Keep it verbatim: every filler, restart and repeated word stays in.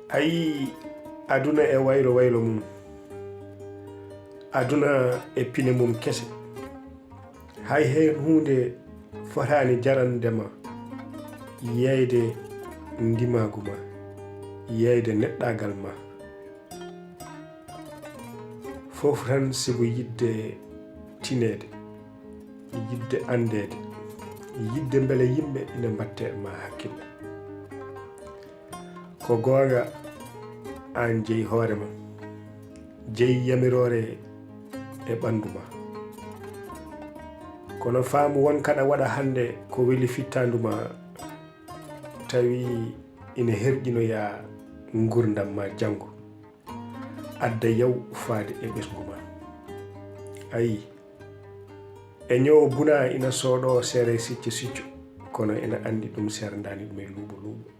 A yii aduna e waylo waylo mum, aduna e pine mum kese. Hay heen huunde fotaani jarande ma yeeyde ndimaagu ma, yeeyde neɗɗaagal ma. Fof tan sibu yiɗde tineede, yiɗde anndeede, yiɗde mbele yimɓe ina mbatte ma hakkille. Ko goonga, aan jeyi hoore ma, jeyi yamiroore e ɓanndu ma. Kono faamu won kaɗa waɗa hannde ko weli fittaandu ma, tawi ina herƴinoya nguurndam ma janngo, adda yaw faade e ɓesngu ma. Ayi, e ñoowo buna ina sooɗoo seere sicco sicco, kono ina anndi ɗum seerndaani ɗum e luuɓo luuɓo.